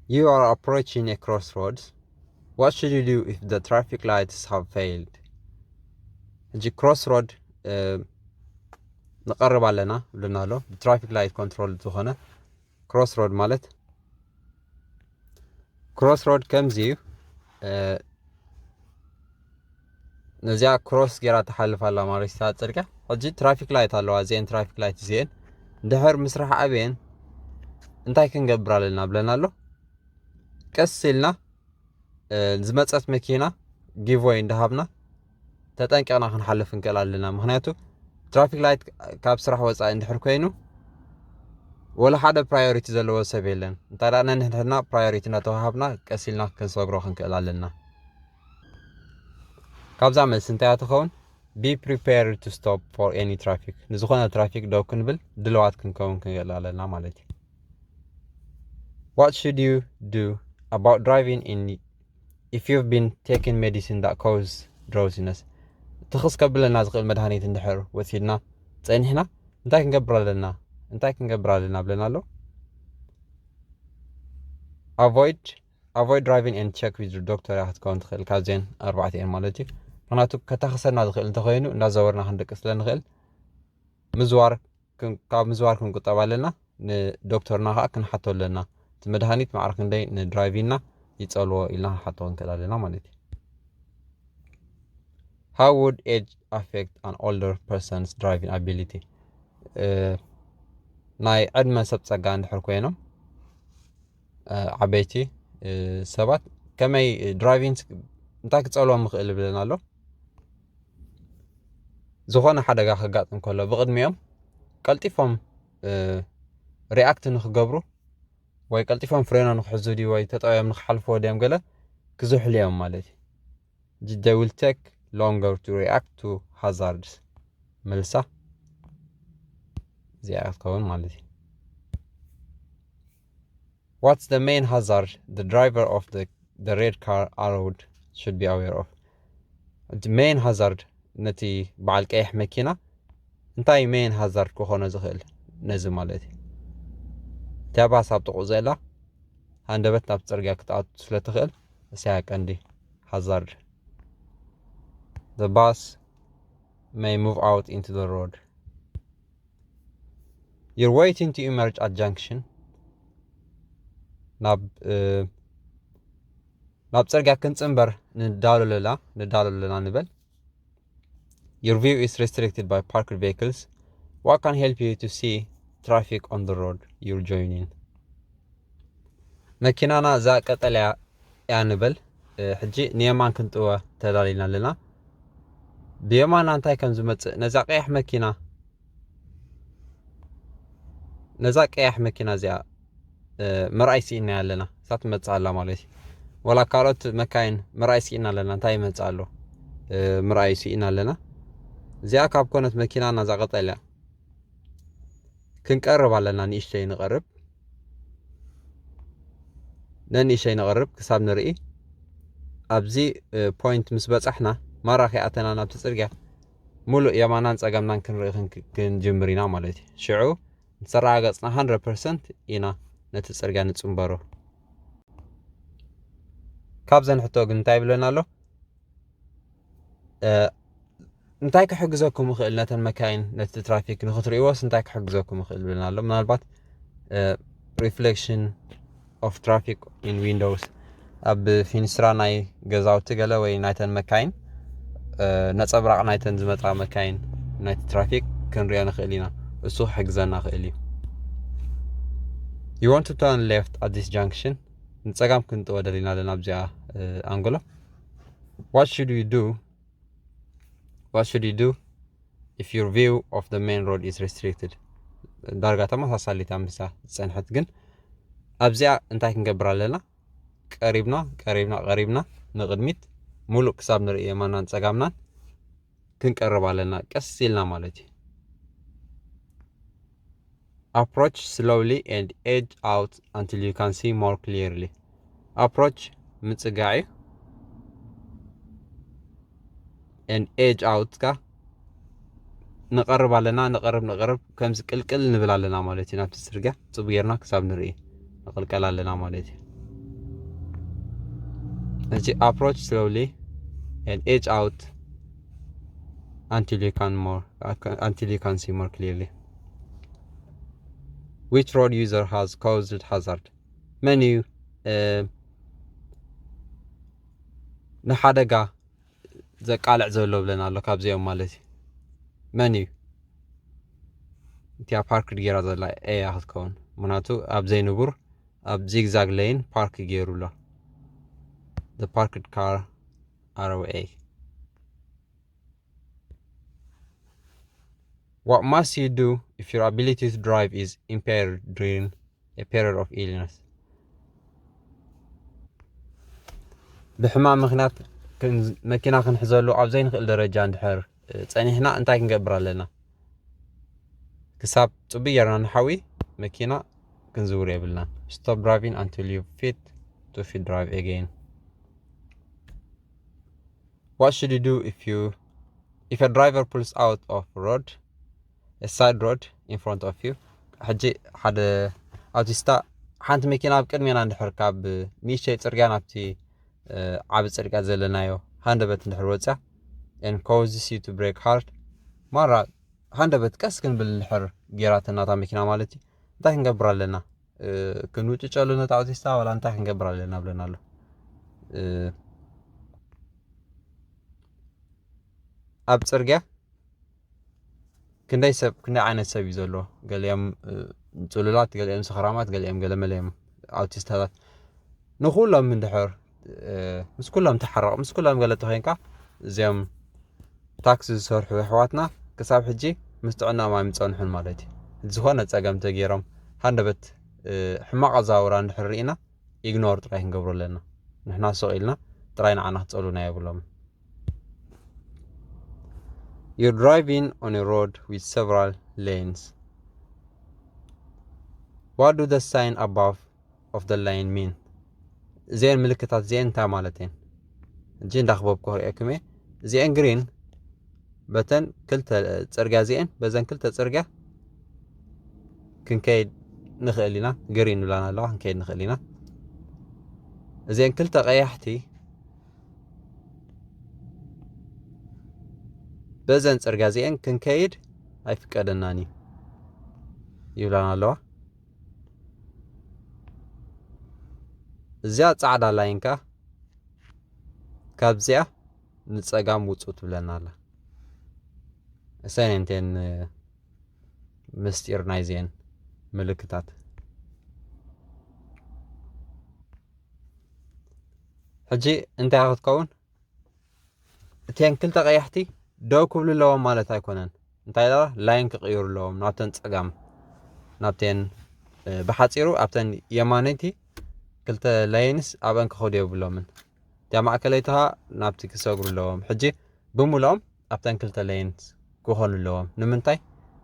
You are approaching a crossroads. What should you do if the traffic lights have failed? ሕጂ crossroad ንቐርብ ኣለና ብለና ኣሎ። ብ traffic light control ዝኾነ crossroad ማለት crossroad ከምዚ እዩ። ነዚኣ cross ጌራ ትሓልፍ ኣላ ማለት እታ ጽርግያ። ሕጂ traffic light ኣለዋ፣ እዚአን traffic light እዚአን እንድሕር ምስራሕ ኣብየን እንታይ ክንገብር ኣለና ብለና ኣሎ። ቀስ ኢልና ዝመጸት መኪና give way እንዳሃብና ተጠንቀቕና ክንሓልፍ እንክእል ኣለና። ምክንያቱ traffic light ካብ ስራሕ ወፃኢ እንድሕር ኮይኑ ወላ ሓደ priority ዘለዎ ሰብ የለን። እንታይ ደኣ ነንሕድሕድና priority እናተዋሃብና ቀስ ኢልና ክንሰግሮ ክንክእል ኣለና። ካብዛ መልሲ እንታይ ትኸውን? Be prepared to stop for any traffic። ንዝኾነ traffic ደው ክንብል ድልዋት ክንከውን ክንክእል ኣለና ማለት እዩ። What should you do about driving in if you've been taking medicine that cause drowsiness? ትኽስ ከብለና ዝኽእል መድሃኒት እንድሕር ወሲድና ጸኒሕና እንታይ ክንገብር ኣለና? እንታይ ክንገብር ኣለና ብለና ኣሎ። Avoid avoid driving and check with your doctor እያ ክትከውን ትኽእል ካብዘን ኣርባዕተ እየን ማለት እዩ። ምክንያቱ ከታኽሰና ዝኽእል እንተኮይኑ እንዳዘወርና ክንደቂ ስለ ንኽእል ምዝዋር ካብ ምዝዋር ክንቁጠብ ኣለና። ንዶክተርና ከዓ ክንሓቶ ኣለና። እቲ መድሃኒት ማዕረ ክንደይ ንድራይቪና ይፀልዎ ኢልና ክንሓቶ ክንክእል ኣለና ማለት እዩ። How would age affect an older person's driving ability? ናይ ዕድመ ሰብ ፀጋ እንድሕር ኮይኖም ዓበይቲ ሰባት ከመይ ድራይቪንግ እንታይ ክፀልዎም ይኽእል ይብለና ኣሎ። ዝኾነ ሓደጋ ከጋጥም ከሎ ብቕድሚኦም ቀልጢፎም ሪኣክት ንክገብሩ ወይ ቀልጢፎም ፍሬኖ ንክሕዙ ድዩ ወይ ተጠውዮም ንክሓልፍዎ ድዮም ገለ ክዝሕሉ እዮም ማለት እዩ። They will take longer to react to hazards። መልሳ እዚኣ ክትከውን ማለት እዩ። What's the main hazard the driver of the, the red car Arrow should be aware of? እቲ main hazard ነቲ በዓል ቀይሕ መኪና እንታይ main hazard ክኾኖ ዝኽእል ነዚ ማለት እዩ። እቲያ ባስ ኣብ ጥቕኡ ዘላ ሃንደበት ናብ ፅርግያ ክትኣቱ ስለ ትኽእል እሳያ ቀንዲ hazard። The bus may move out into the road. You're waiting to emerge at junction. ናብ ናብ ፅርግያ ክንፅንበር ንዳሎ ኣለና ንዳሎ ኣለና ንበል። Your view is restricted by parked vehicles. What can help you to see traffic on the road you're joining? መኪናና እዛ ቀጠልያ እያ ንበል። ሕጂ ንየማን ክንጥወ ተዳሊና ኣለና። ብየማና እንታይ ከም ዝመፅእ ነዛ ቀያሕ መኪና ነዛ ቀያሕ መኪና እዚኣ ምርኣይ ስኢና ኣለና። እሳ ትመፅእ ኣላ ማለት እዩ። ወላ ካልኦት መካይን ምርኣይ ስኢና ኣለና። እንታይ ይመፅእ ኣሎ? ምርኣይ ስኢና ኣለና። እዚኣ ካብ ኮነት መኪና ናዛ ቀጠልያ ክንቀርብ ኣለና። ንእሽተይ ንቐርብ፣ ነንእሽተይ ንቐርብ ክሳብ ንርኢ። ኣብዚ ፖይንት ምስ በፃሕና ማራ ከይኣተና ናብቲ ፅርግያ ሙሉእ የማናን ፀገምናን ክንርኢ ክንክ- ክንጅምር ኢና ማለት እዩ። ሽዑ እንተረጋገፅና hundred percent ኢና ነቲ ፅርግያ ንፅንበሮ። ካብዘን ሕቶ ግን እንታይ ይብለና ኣሎ? እንታይ ክሕግዘኩም ይኽእል? ነተን መካይን ነቲ ትራፊክ ንክትርእይዎስ እንታይ ክሕግዘኩም ይኽእል ብለና ኣሎ። ምናልባት reflection of traffic in windows ኣብ ፊንስትራ ናይ ገዛውቲ ገለ ወይ ናይተን መካይን ነፀብራቕ ናይተን ዝመፃ መካይን ናይቲ ትራፊክ ክንሪኦ ንኽእል ኢና። እሱ ክሕግዘና ክእል እዩ። You want to turn left at this junction? ንፀጋም ክንጥወ ደሊና ኣለና ኣብዚኣ ኣንግሎ። What should you do? What should you do if your view of the main road is restricted? ዳርጋ ተመሳሳሊት ኣምሳ ዝፀንሐት ግን ኣብዚኣ እንታይ ክንገብር ኣለና? ቀሪብና ቀሪብና ቀሪብና ንቕድሚት ሙሉእ ክሳብ ንርኢ የማናን ፀጋምናን ክንቀርብ ኣለና ቀስ ኢልና ማለት እዩ። Approach slowly and edge out until you can see more clearly. Approach ምፅጋዕ እዩ። And edge out ካ ንቐርብ ኣለና። ንቐርብ ንቐርብ ከምዚ ቅልቅል ንብል ኣለና ማለት እዩ። ናብቲ ፅርግያ ፅቡ ጌርና ክሳብ ንርኢ ንቕልቀል ኣለና ማለት እዩ። ሕጂ approach slowly and edge out until you can more until you can see more clearly. Which road user has caused hazard? መን እዩ ንሓደጋ ዘቃልዕ ዘሎ ብለና ኣሎ? ካብዚኦም ማለት እዩ። መን እዩ? እቲያ ፓርክ ጌራ ዘላ ኤያ ክትከውን፣ ምክንያቱ ኣብ ዘይንቡር ኣብ zigzag lane park ገይሩ ኣሎ። The parked car R O A. What must you do if your ability to drive is impaired during a period of illness? ብሕማም ምክንያት መኪና ክንሕዘሉ ኣብ ዘይንክእል ደረጃ እንድሕር ፀኒሕና እንታይ ክንገብር ኣለና? ክሳብ ፅቡይ ጌርና ንሓዊ መኪና ክንዝውር የብልናን። Stop driving until you fit to fit drive again. What should you do if you if a driver pulls out of road a side road in front of you? ሕጂ ሓደ ኣውቲስታ ሓንቲ መኪና ኣብ ቅድሜና እንድሕር ካብ ንእሽተይ ፅርግያ ናብቲ ዓቢ ፅርግያ ዘለናዮ ሃንደበት እንድሕር ወፅያ and causes you to brake hard፣ ማራ ሃንደበት ቀስ ክንብል እንድሕር ጌራትና እታ መኪና ማለት እዩ፣ እንታይ ክንገብር ኣለና? ክንውጭጨሉ ነታ ኣውቲስታ ዋላ እንታይ ክንገብር ኣለና ብለና ኣሎ። ኣብ ፅርግያ ክንደይ ሰብ ክንደይ ዓይነት ሰብ እዩ ዘሎ? ገሊኦም ፅሉላት፣ ገሊኦም ሰኽራማት፣ ገሊኦም ገለመለ እዮም ኣውቲስታታት። ንኩሎም እንድሕር ምስ ኩሎም ተሓረቕ፣ ምስ ኩሎም ገለ ተኮይንካ እዚኦም ታክሲ ዝሰርሑ ኣሕዋትና ክሳብ ሕጂ ምስ ጥዕናኦም ኣይምፀንሑን ማለት እዩ። ዝኾነ ፀገም ተገይሮም ሃንደበት ሕማቕ ኣዛውራ እንድሕር ርኢና ኢግኖር ጥራይ ክንገብሮ ኣለና። ንሕና ስቕ ኢልና ጥራይ ንዓና ክፀሉና የብሎም። You're driving on a road with several lanes. What do the sign above of the lane mean? እዚአን ምልክታት እዚአን እንታይ ማለት እየን? እጂ እንዳኽበብኩ ክርእየኩም እየ። እዚአን ግሪን በተን ክልተ ፅርግያ እዚአን በዘን ክልተ ፅርግያ ክንከይድ ንኽእል ኢና። ግሪን ንብላን ኣለዋ ክንከይድ ንኽእል ኢና። እዚአን ክልተ ቀያሕቲ በዘን ፅርግያ እዚአን ክንከይድ ኣይፍቀደናን እዩ ይብላን ኣለዋ። እዚኣ ፃዕዳ ላይንካ ካብዚኣ ንፀጋም ውፁ ትብለና ኣላ። እሰን እንቴን ምስጢር ናይዚአን ምልክታት። ሕጂ እንታይ ክትከውን? እተን ክልተ ቀያሕቲ ደው ክብሉ ኣለዎም ማለት ኣይኮነን። እንታይ ደኣ ላይን ክቕይሩ ኣለዎም ናብተን ፀጋም ናብተን ብሓፂሩ ኣብተን የማነይቲ ክልተ ላይንስ ኣብአን ክኸዱ የብሎምን። እቲያ ማእከለይቲ ኸዓ ናብቲ ክሰግሩ ኣለዎም። ሕጂ ብምልኦም ኣብተን ክልተ ሌንስ ክኾኑ ኣለዎም። ንምንታይ?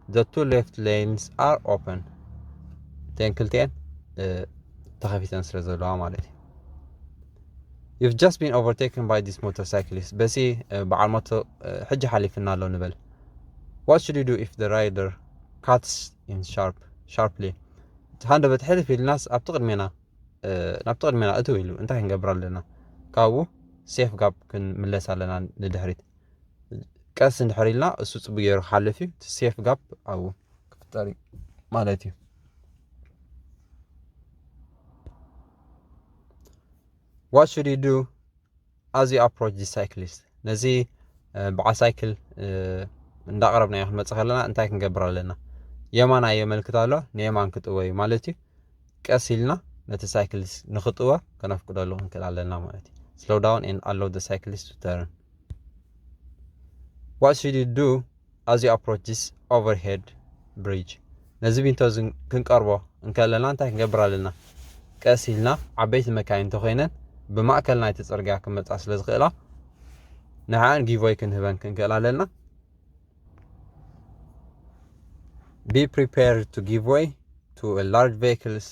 The two left lanes are open። እተን ክልቲኤን ተኸፊተን ስለ ዘለዋ ማለት እዩ። You've just been overtaken by this motorcyclist. በዚ በዓል ሞቶ ሕጂ ሓሊፍና ኣሎ ንበል። What should you do if the rider cuts in sharp sharply? ሃንደበት ሕልፍ ኢልናስ ኣብቲ ቅድሜና ናብቲ ቅድሜና እትው ኢሉ እንታይ ክንገብር ኣለና? ካብኡ ሴፍ ጋፕ ክንምለስ ኣለና ንድሕሪት። ቀስ እንድሕር ኢልና እሱ ፅቡቅ ገይሩ ክሓልፍ እዩ። እቲ ሴፍ ጋፕ ኣብኡ ክፍጠር እዩ ማለት እዩ። What should you do as you approach the cyclist? ነዚ በዓል ሳይክል እንዳቀረብናዮ ክንመፅእ ከለና እንታይ ክንገብር ኣለና? የማና የመልክት ኣሎ፣ ንየማን ክጥወ እዩ ማለት እዩ። ቀስ ኢልና ነቲ ሳይክሊስት ንክጥወ ከነፍቅደሉ ክንክእል ኣለና ማለት እዩ። Slow down and allow the cyclist to turn. What should you do as you approach this overhead bridge? ነዚ ቢንቶ እዚ ክንቀርቦ እንከለና እንታይ ክንገብር ኣለና? ቀስ ኢልና ዓበይቲ መካይን እንተኮይነን ብማእከል ናይቲ ፅርግያ ክመፃ ስለ ዝኽእላ ንሓን ጊቭ ወይ ክንህበን ክንክእል ኣለና። Be prepared to give way to a large vehicles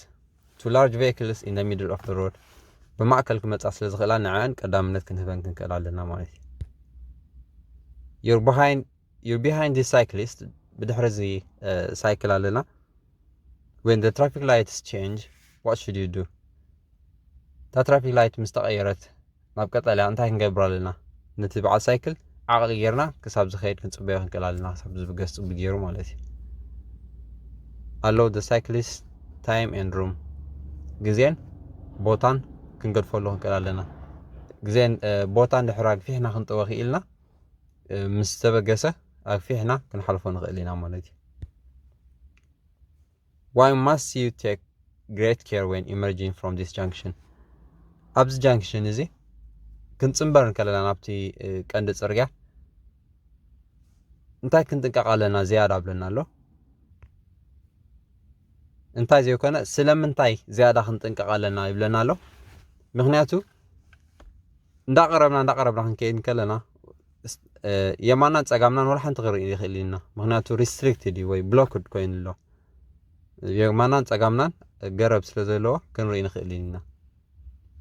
to large vehicles in the middle of the road. ብማእከል ክመፃ ስለ ዝኽእላ ንዐን ቀዳምነት ክንህበን ክንክእል ኣለና ማለት እዩ። You're behind you're behind this cyclist. ብድሕሪ እዚ ሳይክል ኣለና። When the traffic lights change, what should you do? እታ ትራፊክ ላይት ምስ ተቐየረት ናብ ቀጠልያ እንታይ ክንገብር ኣለና? ነቲ በዓል ሳይክል ዓቕሊ ጌርና ክሳብ ዝኸይድ ክንጽበዮ ክንክእል ኣለና፣ ክሳብ ዝብገስ ጽቡ ገይሩ ማለት እዩ። Allow the cyclist time and room፣ ግዜን ቦታን ክንገድፈሉ ክንክእል ኣለና። ግዜን ቦታን ድሕር ኣግፊሕና ክንጥወ ክኢልና፣ ምስ ተበገሰ ኣግፊሕና ክንሓልፎ ንኽእል ኢና ማለት እዩ። Why must you take great care when emerging from this junction? ኣብዚ ጃንክሽን እዚ ክንጽንበር እንከለና ናብቲ ቀንዲ ጽርግያ እንታይ ክንጥንቀቕ ኣለና ዝያዳ ኣብለና ኣሎ። እንታይ ዘይኮነ ስለምንታይ ዝያዳ ክንጥንቀቕ ኣለና ይብለና ኣሎ። ምክንያቱ እንዳቐረብና እንዳቐረብና ክንከይድ እንከለና የማናን ጸጋምናን ወላ ሓንቲ ክንርኢ ይኽእል ኢና። ምክንያቱ restricted እዩ ወይ blocked ኮይኑ ኣሎ። የማናን ጸጋምናን ገረብ ስለ ዘለዎ ክንርኢ ንኽእል ኢና።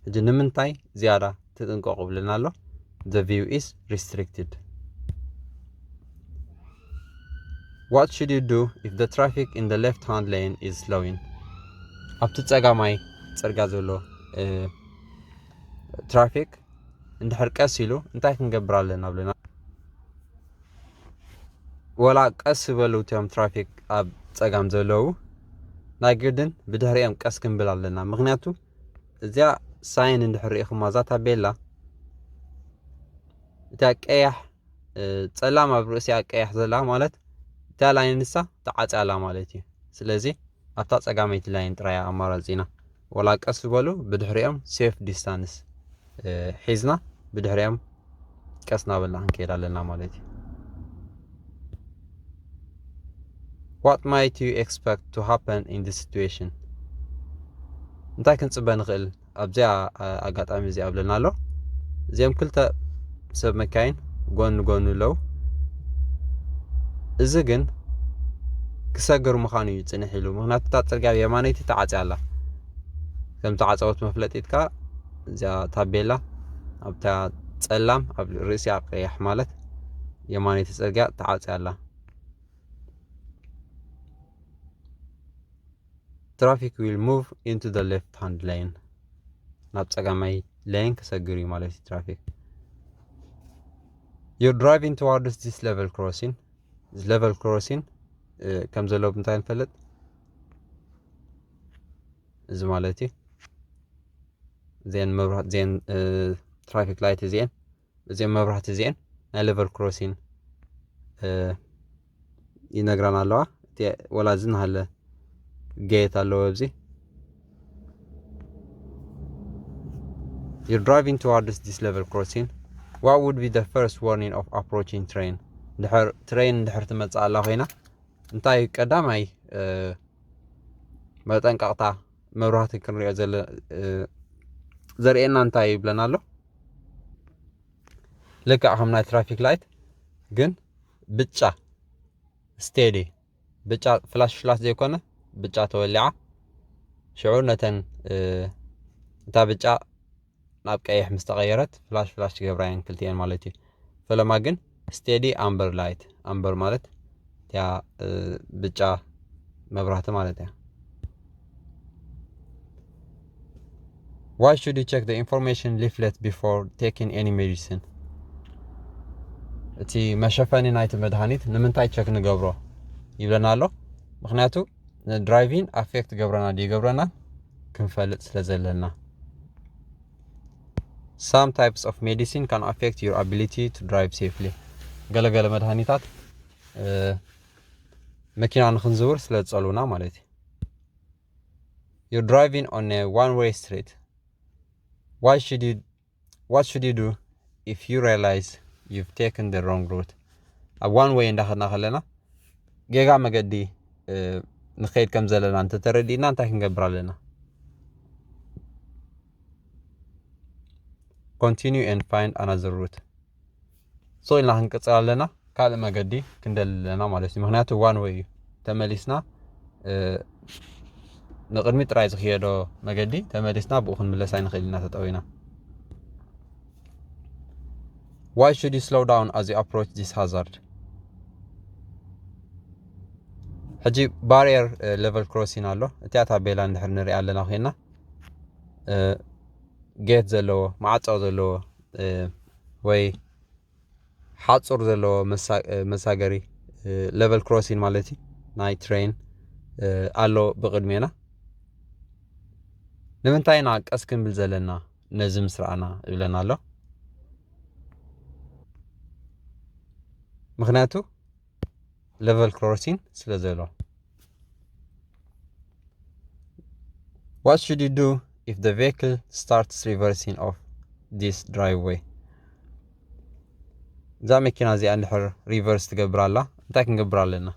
ሕጂ ንምንታይ ዝያዳ ትጥንቀቑ ብለና ኣሎ? The view is restricted. What should you do if the traffic in the left hand lane is slowing? ኣብቲ ጸጋማይ ጽርጋ ዘሎ ትራፊክ እንድሕር ቀስ ኢሉ እንታይ ክንገብር ኣለና ብለና? ወላ ቀስ ዝበሉ እቶም ትራፊክ ኣብ ጸጋም ዘለዉ ናይ ግድን ብድሕሪኦም ቀስ ክንብል ኣለና። ምክንያቱ እዚኣ ሳይን እንድሕር ርኢኹማ እዛ ታቤላ እታ ቀያሕ ጸላም ኣብ ርእሲኣ ቀያሕ ዘላ ማለት እታ ላይን ንሳ ተዓጽያ ኣላ ማለት እዩ። ስለዚ ኣብታ ጸጋመይቲ ላይን ጥራይ ኣማራጺና ወላ ቀስ ዝበሉ ብድሕሪኦም ሴፍ ዲስታንስ ሒዝና ብድሕሪኦም ቀስ እናበልና ክንከይድ ኣለና ማለት እዩ። What might you expect to happen in this situation? እንታይ ክንጽበ ንኽእል ኣብዚኣ ኣጋጣሚ እዚኣ ብለና ኣሎ። እዚኦም ክልተ ሰብ መካይን ጎን ጎኑ ኣለዉ። እዚ ግን ክሰግር ምዃኑ እዩ ጽንሕ ኢሉ፣ ምክንያቱ እታ ጽርግያ የማነይቲ ተዓጽያ ኣላ። ከም ተዓጸወት መፍለጢት ከኣ እዚኣ ታቤላ ኣብታ ጸላም ኣብ ርእሲኣ ቀያሕ ማለት የማነይቲ ጽርግያ ተዓጽያ ኣላ። Traffic will move into the left hand lane። ናብ ጸጋማይ ሌን ክሰግር እዩ ማለት እዩ ትራፊክ። You're driving towards this level crossing። እዚ level crossing ከም ዘሎ ብምንታይ ንፈልጥ? እዚ ማለት እዩ እዚአን መብራት እዚአን ትራፊክ ላይት እዚአን እዚአን መብራት እዚአን ናይ level crossing ይነግራና ኣለዋ። ወላ እዚ ናሃለ ጌት ኣለዎ ኣብዚ። You're driving towards this level crossing. What would be the first warning of approaching train? ድሕር ትሬን ድሕር ትመጽእ ኣላ ኮይና እንታይ ቀዳማይ መጠንቀቕታ መብራህቲ ክንሪኦ ዘለ ዘርእየና እንታይ ይብለና ኣሎ? ልክዕ ከም ናይ ትራፊክ ላይት ግን ብጫ ስቴዲ ብጫ ፍላሽ ፍላሽ ዘይኮነ ብጫ ተወሊዓ ሽዑ ነተን እታ ብጫ ናብ ቀይሕ ምስ ተቐየረት ፍላሽ ፍላሽ ትገብራ እየን ክልቲኤን ማለት እዩ። ፈለማ ግን ስቴዲ ኣምበር ላይት ኣምበር ማለት እቲያ ብጫ መብራህቲ ማለት እያ። Why should you check the information leaflet before taking any medicine? እቲ መሸፈኒ ናይቲ መድሃኒት ንምንታይ ቸክ ንገብሮ ይብለና ኣሎ? ምክንያቱ ንድራይቪን ኣፌክት ገብረና ድይገብረና ክንፈልጥ ስለ ዘለና። Some types of medicine can affect your ability to drive safely. ገለገለ መድሃኒታት መኪና ንክንዝውር ስለ ዝጸልውና ማለት እዩ። You're driving on a one way street. Why should you What should you do if you realize you've taken the wrong route? ኣብ one way እንዳኸድና ከለና ጌጋ መገዲ ንኸይድ ከም ዘለና እንተተረዲእና እንታይ ክንገብር ኣለና? Continue and find another route. ስቕ ኢልና ክንቅጽል ኣለና። ካልእ መገዲ ክንደሊ ኣለና ማለት እዩ። ምክንያቱ one way እዩ። ተመሊስና ንቕድሚ ጥራይ ዝኽየዶ መገዲ ተመሊስና ብኡ ክንምለስ ኣይንኽእል ኢና ተጠዊና። Why should you slow down as you approach this hazard? ሕጂ ባሪየር ሌቨል ክሮሲን ኣሎ። እቲኣ ታቤላ እንድሕር ንሪኣ ኣለና ኮይና ጌት ዘለዎ፣ ማዕጾ ዘለዎ ወይ ሓጹር ዘለዎ መሳገሪ፣ level crossing ማለት እዩ፣ ናይ ትሬን ኣሎ ብቕድሜና። ንምንታይ ኢና ቀስ ክንብል ዘለና ነዚ ምስ ረኣና ይብለና ኣሎ። ምኽንያቱ level crossing ስለ ዘሎ። What should you do if the vehicle starts reversing off this driveway? እዛ መኪና እዚኣ እንድሕር ሪቨርስ ትገብር ኣላ፣ እንታይ ክንገብር ኣለና?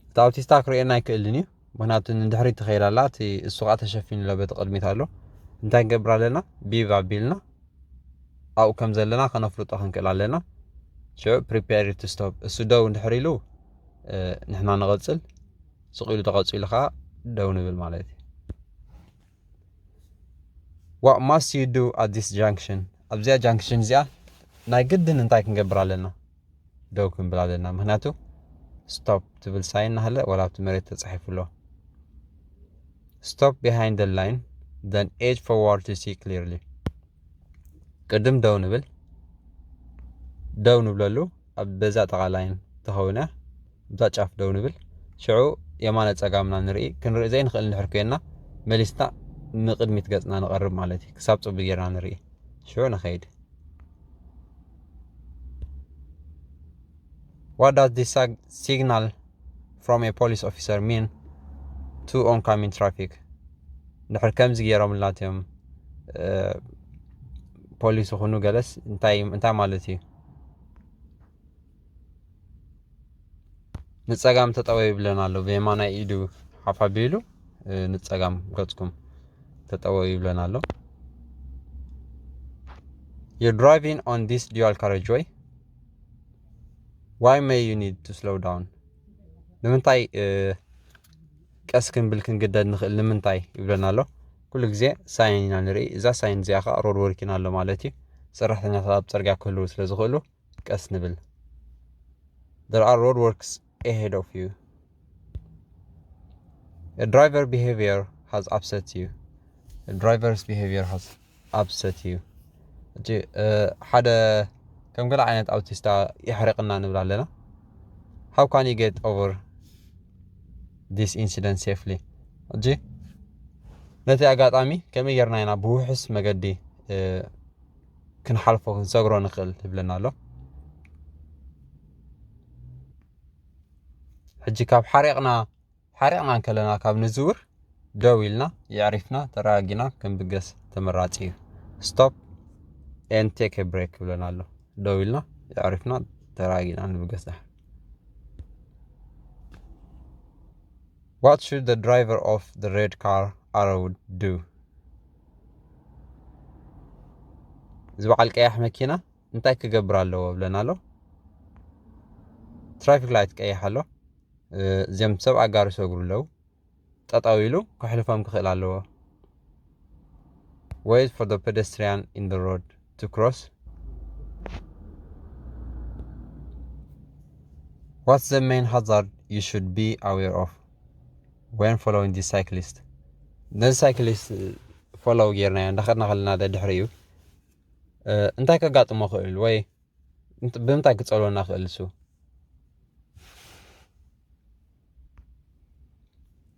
እቲ ኣውቲስታ ክርእየና ኣይክእልን እዩ፣ ምክንያቱ ንድሕሪት ትኸይድ ኣላ፣ እቲ እሱ ከዓ ተሸፊኑ ኣሎ፣ በቲ ቅድሚት ኣሎ። እንታይ ክንገብር ኣለና? ቢብ ኣቢልና ኣብኡ ከም ዘለና ከነፍልጦ ክንክእል ኣለና። ሽዑ prepare to stop፣ እሱ ደው እንድሕር ኢሉ ንሕና ንቐፅል፣ ስቕ ኢሉ ተቐፂሉ ከዓ ደው ንብል ማለት እዩ። What must you do at this junction? ኣብዚኣ ጃንክሽን እዚኣ ናይ ግድን እንታይ ክንገብር ኣለና? ደው ክንብል ኣለና፣ ምክንያቱ ስቶፕ ትብል ሳይን እናሃለ ዋላ ኣብቲ መሬት ተፃሒፉ ኣሎ። Stop behind the line, then edge forward to see clearly። ቅድም ደው ንብል፣ ደው ንብለሉ ኣብ በዛ ጠቓ ላይን ተኸውነ እዛ ጫፍ ደው ንብል። ሽዑ የማነ ጸጋምና ንርኢ፣ ክንርኢ ዘይንኽእል እንድሕር ኮይና መሊስና ንቕድሚት ገጽና ንቐርብ ማለት እዩ። ክሳብ ጽቡቅ ጌርና ንርኢ። ሽዑ ንኸይድ። What does this signal from a police officer mean to oncoming traffic? እንድሕር ከምዚ ገይሮም ላትዮም ፖሊስ ይኹኑ ገለስ እንታይ ማለት እዩ? ንጸጋም ተጠወዩ ይብለና ኣሎ። ብየማናይ ኢዱ ሓፍ ኣቢሉ ንጸጋም ገጽኩም ተጠወዩ ይብለና ኣሎ። You're driving on this dual carriageway. Why may you need to slow down? ንምንታይ ቀስ ክንብል ክንግደድ ንኽእል ንምንታይ ይብለና ኣሎ። ኩሉ ግዜ ሳይን ኢና ንርኢ። እዛ ሳይን እዚኣ ከዓ ሮድ ወርኪን ኣሎ ማለት እዩ። ሰራሕተኛታት ኣብ ፅርግያ ክህልዉ ስለ ዝኽእሉ ቀስ ንብል። There are road works ahead of you. A driver behavior has upset you. A driver's behavior has upset you. እቲ ሓደ ከም ገለ ዓይነት ኣውቲስታ የሕረቅና ንብል ኣለና። How can you get over this incident safely? ሕጂ ነቲ ኣጋጣሚ ከመይ ጌርና ኢና ብውሑስ መገዲ ክንሓልፎ ክንሰግሮ ንኽእል ይብለና ኣሎ። ሕጂ ካብ ሓሪቕና ሓሪቕና እንከለና ካብ ንዝውር ደው ኢልና የዕሪፍና ተረጋጊና ክንብገስ ተመራፂ እዩ። Stop and take a break ይብለና ኣሎ። ደው ኢልና የዕሪፍና ተረጋጊና ንብገስ ዳሕር። What should the driver of the red car arrow do? እዚ በዓል ቀያሕ መኪና እንታይ ክገብር ኣለዎ ብለና ኣሎ። ትራፊክ ላይት ቀይሕ ኣሎ። እዚኦም ሰብ ኣጋሩ ይሰግሩ ኣለዉ። ጠጠው ኢሉ ክሕልፎም ክኽእል ኣለዎ። Wait for the pedestrian in the road to cross. What's the main hazard you should be aware of when following this cyclist? ነዚ ሳይክሊስት ፎሎው ጌርናዮ እንዳኸድና ከለና ደድሕሪኡ እንታይ ከጋጥሞ ክእል ወይ ብምንታይ ክጸልወና ክእል እሱ?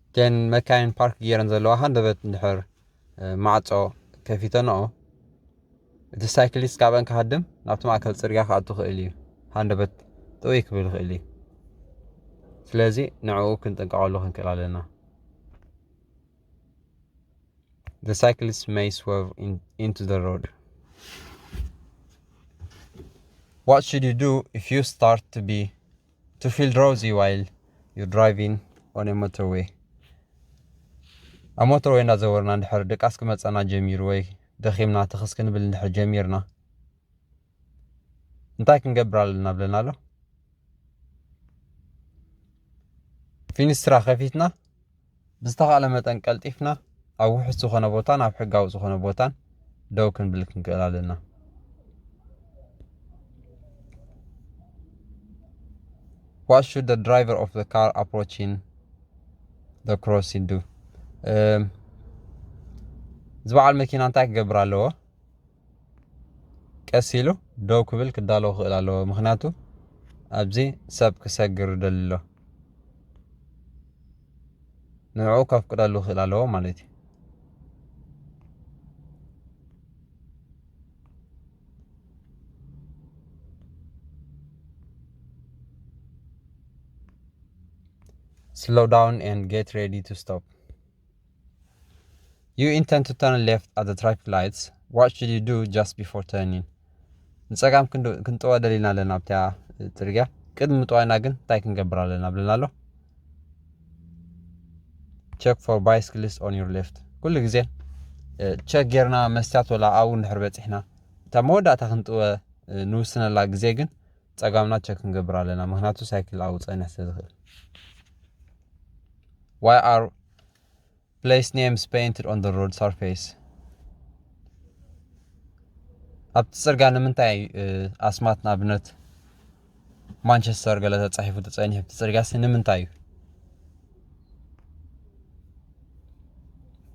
እተን መካይን ፓርክ ገይረን ዘለዋ ሃንደበት እንድሕር ማዕጾ ከፊተንኦ እቲ ሳይክሊስት ካብአን ክሃድም ናብቲ ማእከል ጽርግያ ክኣቱ ክእል እዩ። ሃንደበት ጥውይ ክብል ይኽእል እዩ። ስለዚ ንዕኡ ክንጥንቀቐሉ ክንክእል ኣለና። The cyclist may swerve in, into the road. What should you do if you start to be to feel drowsy while you're driving on a motorway? ኣብ ሞተርወይ እናዘወርና እንድሕር ድቃስ ክመፀና ጀሚሩ ወይ ደኺምና ትኽስ ክንብል እንድሕር ጀሚርና እንታይ ክንገብር ኣለና ብለና ኣሎ። ፊኒስትራ ከፊትና ብዝተኻእለ መጠን ቀልጢፍና ኣብ ውሑስ ዝኾነ ቦታን ኣብ ሕጋዊ ዝኾነ ቦታን ደው ክንብል ክንክእል ኣለና። What should the driver of the car approaching the crossing do? እዚ በዓል መኪና እንታይ ክገብር ኣለዎ? ቀስ ኢሉ ደው ክብል ክዳሎ ክኽእል ኣለዎ። ምኽንያቱ ኣብዚ ሰብ ክሰግር ደሊ ኣሎ። ንዕኡ ከፍቅደሉ ክኽእል ኣለዎ ማለት እዩ። Slow down and get ready to stop. You intend to turn left at the traffic lights. What should you do just before turning? ንጸጋም ክንጥወ ደሊና ኣለና ኣብታ ጽርግያ። ቅድሚ ምጥዋይና ግን እንታይ ክንገብር ኣለና ብለና ኣሎ። Check for bicyclists on your left. ኩሉ ግዜ ቸክ ጌርና መስትያት ወላ ኣብኡ እንድሕር በጺሕና እታ መወዳእታ ክንጥወ ንውስነላ ግዜ ግን ጸጋምና ቸክ ክንገብር ኣለና። ምኽንያቱ ሳይክል ኣብኡ ጸኒሕ ስለ ዝኽእል። Why are place names painted on the road surface? ኣብቲ ጽርጋ ንምንታይ ኣስማት ንኣብነት ማንቸስተር ገለ ተጻሒፉ ተጸኒሑ ኣብቲ ጽርጋ ሲ ንምንታይ እዩ?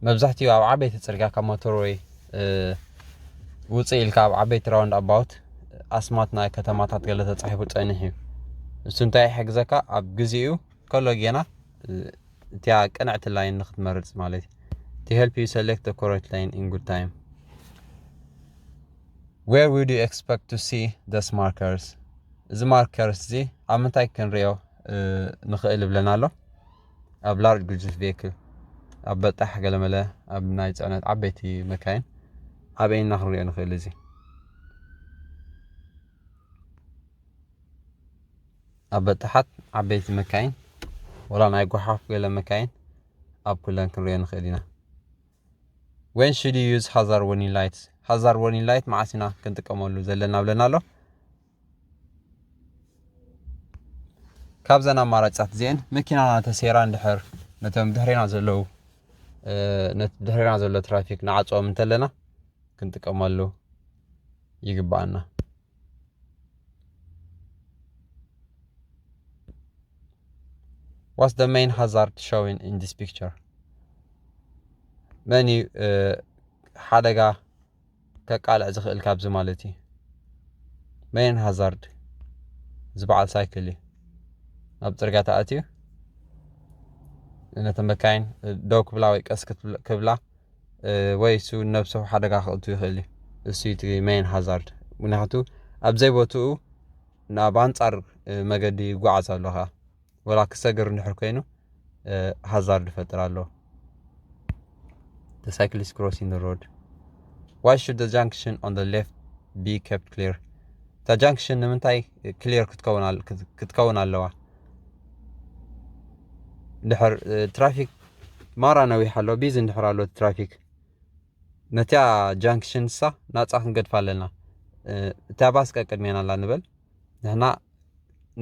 መብዛሕትኡ ኣብ ዓበይቲ ጽርጋ ካብ ሞተርወይ ውፅእ ኢልካ ኣብ ዓበይቲ ራውንድ ኣባውት ኣስማት ናይ ከተማታት ገለ ተጻሒፉ ጸኒሑ እዩ። እሱ እንታይ ይሕግዘካ? ኣብ ግዜኡ ከሎ ጌና እቲያ ቅንዕቲ ላይን ንክትመርጽ ማለት እዩ። To help you select the correct lane in good time. Where would you expect to see these markers? እዚ ማርከርስ እዚ ኣብ ምንታይ ክንሪኦ ንኽእል ይብለና ኣሎ? ኣብ ላርጅ ግዙፍ ቬክል፣ ኣብ በጣሕ ገለመለ፣ ኣብ ናይ ጽዕነት ዓበይቲ መካይን ኣበይና ክንሪኦ ንኽእል? እዚ ኣብ በጣሓት ዓበይቲ መካይን ወላ ናይ ጓሓፍ ገለ መካይን ኣብ ኩለን ክንሪኦ ንኽእል ኢና። When should you use hazard warning lights? Hazard warning light መዓስ ኢና ክንጥቀመሉ ዘለና ብለና ኣሎ። ካብዘን ኣማራጫት እዚአን መኪናና ተሰይራ እንድሕር ነቶም ድሕሬና ዘለዉ ነቲ ድሕሬና ዘሎ ትራፊክ ንዓፅኦም እንተለና ክንጥቀመሉ ይግባኣና። What's the main hazard showing in this picture? መን እዩ ሓደጋ ከቃልዕ ዝኽእል ካብዚ ማለት እዩ? Main hazard ዝበዓል ሳይክል እዩ። ኣብ ጽርግያ ተኣትዩ ነተ መካይን ደው ክብላ ወይ ቀስ ክብላ ወይ እሱ ነብሱ ሓደጋ ክእቱ ይኽእል እዩ። እሱ እቲ main hazard። ምክንያቱ ኣብ ዘይቦትኡ ናብ ኣንጻር መገዲ ይጓዓዝ ኣሎ ኸዓ ወላ ክሰግር እንድሕር ኮይኑ ሃዛርድ ይፈጥር ኣሎ። The cyclist crossing the road. Why should the junction on the left be kept clear? እታ ጃንክሽን ንምንታይ ክሊር ክትከውን ኣለዋ? ድሕር ትራፊክ ማራ ነዊሕ ኣሎ፣ ቢዚ እንድሕር ኣሎ ትራፊክ ነቲያ ጃንክሽን ንሳ ናፃ ክንገድፋ ኣለና። እታ ባስ ቀቅድሜና ኣላ ንበል፣ ንሕና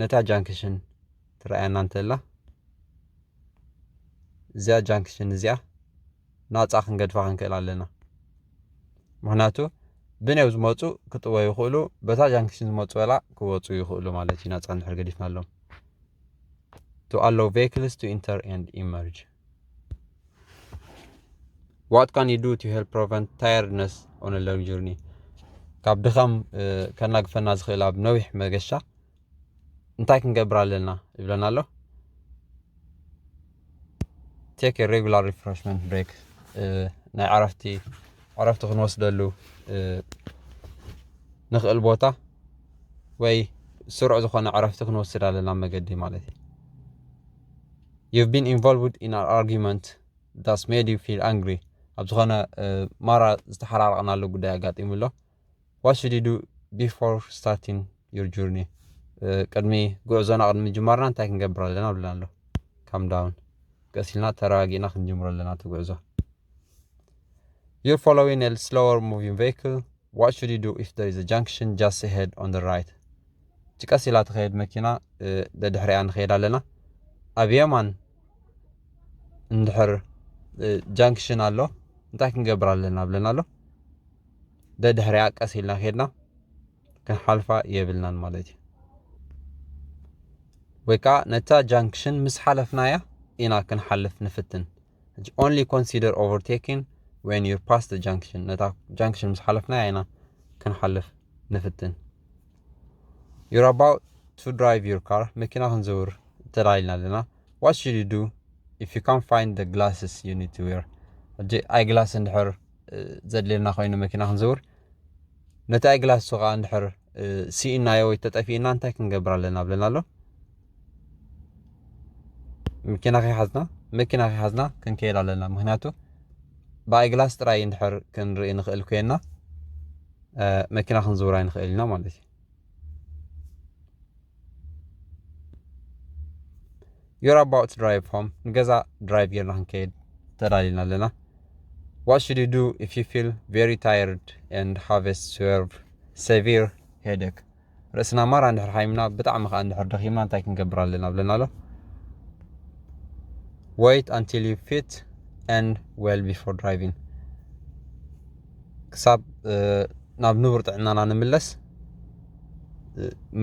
ነታ ጃንክሽን ትረኣየና እንተላ እዚኣ ጃንክሽን እዚኣ ናፃ ክንገድፋ ክንክእል ኣለና። ምክንያቱ ብኔው ዝመፁ ክጥወ ይኽእሉ፣ በታ ጃንክሽን ዝመፁ በላ ክወፁ ይኽእሉ ማለት እዩ። ናፃ እንድሕር ገዲፍናሎም to allow vehicles to enter and emerge. What can you do to help prevent tiredness on a long journey? ካብ ድኻም ከናግፈና ዝኽእል ኣብ ነዊሕ መገሻ እንታይ ክንገብር ኣለና ይብለና ኣሎ። Take a regular refreshment break. ናይ ዕረፍቲ ዕረፍቲ ክንወስደሉ ንኽእል ቦታ ወይ ስሩዕ ዝኾነ ዕረፍቲ ክንወስድ ኣለና መገዲ ማለት እዩ። You've been involved in an argument that's made you feel angry. ኣብ ዝኾነ ማራ ዝተሓራረቕናሉ ጉዳይ ኣጋጢሙ ኣሎ። What should you do before starting your journey? ቅድሚ ጉዕዞና ቅድሚ ምጅማርና እንታይ ክንገብር ኣለና ብለና ኣሎ። Calm down. ቀስ ኢልና ተረጋጊእና ክንጅምሮ ኣለና እቲ ጉዕዞ። You're following a slower moving vehicle. What should you do if there is a junction just ahead on the right? እቲ ቀስ ኢላ ትኸይድ መኪና ደድሕሪያ ንኸይድ ኣለና። ኣብ የማን እንድሕር ጃንክሽን ኣሎ እንታይ ክንገብር ኣለና ብለና ኣሎ። ደድሕሪያ ቀስ ኢልና ከይድና ክንሓልፋ የብልናን ማለት እዩ። ወይ ከዓ ነታ ጃንክሽን ምስ ሓለፍናያ ኢና ክንሓልፍ ንፍትን። Only consider overtaking when you pass the junction. ነታ junction ምስ ሓለፍና ኢና ክንሓልፍ ንፍትን። You're about to drive your car. መኪና ክንዝውር ተዳሊና ኣለና። What should you do if you can't find the glasses you need to wear? ሕጂ eye glass እንድሕር ዘድልየና ኮይኑ መኪና ክንዝውር ነቲ eye glass ከዓ እንድሕር ስኢናዮ ወይ ተጠፊእና እንታይ ክንገብር ኣለና ብለና ኣሎ። መኪና ከይሓዝና መኪና ከይሓዝና ክንከይድ ኣለና። ምክንያቱ ብ eye glass ጥራይ እንድሕር ክንርኢ ንኽእል ኮይና መኪና ክንዝውር ኣይንኽእል ኢና ማለት እዩ። You're about to drive home. ንገዛ drive ጌርና ክንከይድ ተዳሊና ኣለና። What should you do if you feel very tired and have a severe headache? ርእስና ማራ እንድሕር ሓይምና ብጣዕሚ ከዓ እንድሕር ደኺምና እንታይ ክንገብር ኣለና ብለና ኣሎ። Wait until you fit and well before driving. ክሳብ ናብ ንቡር ጥዕናና ንምለስ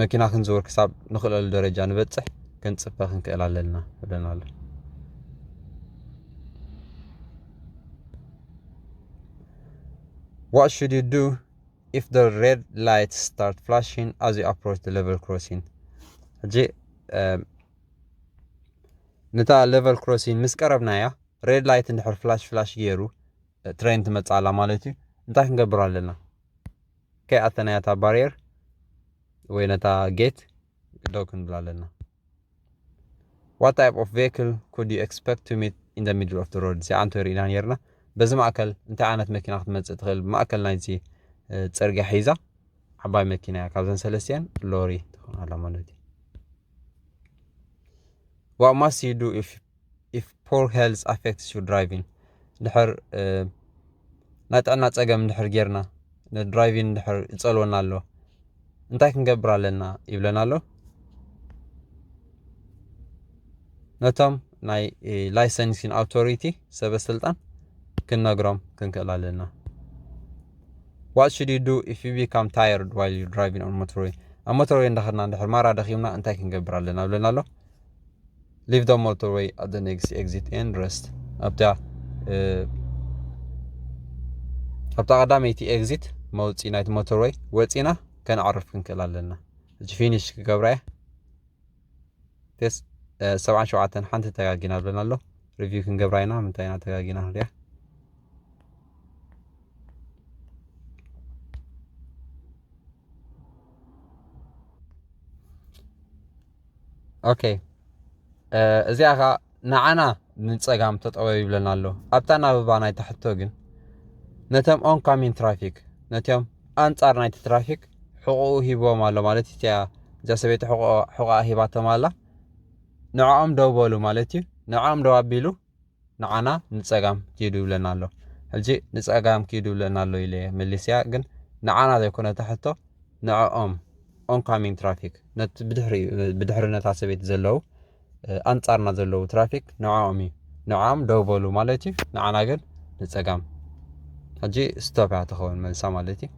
መኪና ክንዝውር ክሳብ ንኽእለሉ ደረጃ ንበፅሕ ክንፅበ ክንክእል ኣለና ብለና ኣሎ። What should you do if the red lights start flashing as you approach the level crossing? ሕጂ ነታ level crossing ምስ ቀረብናያ red light እንድሕር flash flash ገይሩ ትሬን ትመፅእ ኣላ ማለት እዩ። እንታይ ክንገብር ኣለና? ከይኣተናያ እታ barrier ወይ ነታ gate ደው ክንብል ኣለና። What type of vehicle could you expect to meet in the middle of the road? እዚኣ እንተ ርኢና ነርና በዚ ማእከል እንታይ ዓይነት መኪና ክትመፅእ ትኽእል? ማእከል ናይዚ ፅርግያ ሒዛ ዓባይ መኪና እያ። ካብዘን ሰለስቲኣን ሎሪ ትኾን ኣላ ማለት እዩ። What must you do if if poor health affects your driving? ድሕር ናይ ጥዕና ፀገም እንድሕር ጌርና ንድራይቪን እንድሕር ይፀልወና ኣሎ እንታይ ክንገብር ኣለና ይብለና ኣሎ። ነቶም ናይ licensing authority ሰበ ስልጣን ክንነግሮም ክንክእል ኣለና። What should you do if you become tired while you're driving on motorway? ኣብ motorway እንዳኸድና እንድሕር ማራ ደኺምና እንታይ ክንገብር ኣለና ብለና ኣሎ። Leave the motorway at the next exit and rest. ኣብታ ኣብታ ቀዳመይቲ exit መውፂ ናይቲ motorway ወፂና ከነዕርፍ ክንክእል ኣለና። ሕጂ finish ክገብራ እየ። ቴስ ሰብዓን ሸውዓተን ሓንቲ ተጋጊና ብለና ኣሎ። Review ክንገብራ ኢና። ምንታይ ኢና ተጋጊና ክንሪኣ። Okay እዚኣ ከዓ ንዓና ንፀጋም ተጠወዩ ይብለና ኣሎ። ኣብታ ናብባ ናይ ታሕቶ ግን ነቶም oncoming traffic ነቲኦም ኣንፃር ናይቲ ትራፊክ ሕቑኡ ሂብዎም ኣሎ ማለት እዩ። እዚኣ ሰበይቲ ሕቑኣ ሂባቶም ኣላ። ንዕኦም ደው በሉ ማለት እዩ። ንዕኦም ደው ኣቢሉ ንዓና ንፀጋም ኪዱ ይብለና ኣሎ። ሕጂ ንፀጋም ኪዱ ይብለና ኣሎ ኢለ መሊስያ ግን ንዓና ዘይኮነ እታ ሕቶ ንዕኦም oncoming traffic ነቲ ብድሕሪ ነታ ሰበይቲ ዘለዉ ኣንፃርና ዘለዉ ትራፊክ ንዕኦም እዩ። ንዕኦም ደው በሉ ማለት እዩ። ንዓና ግን ንፀጋም። ሕጂ stop እያ ትኸውን መልሳ ማለት እዩ።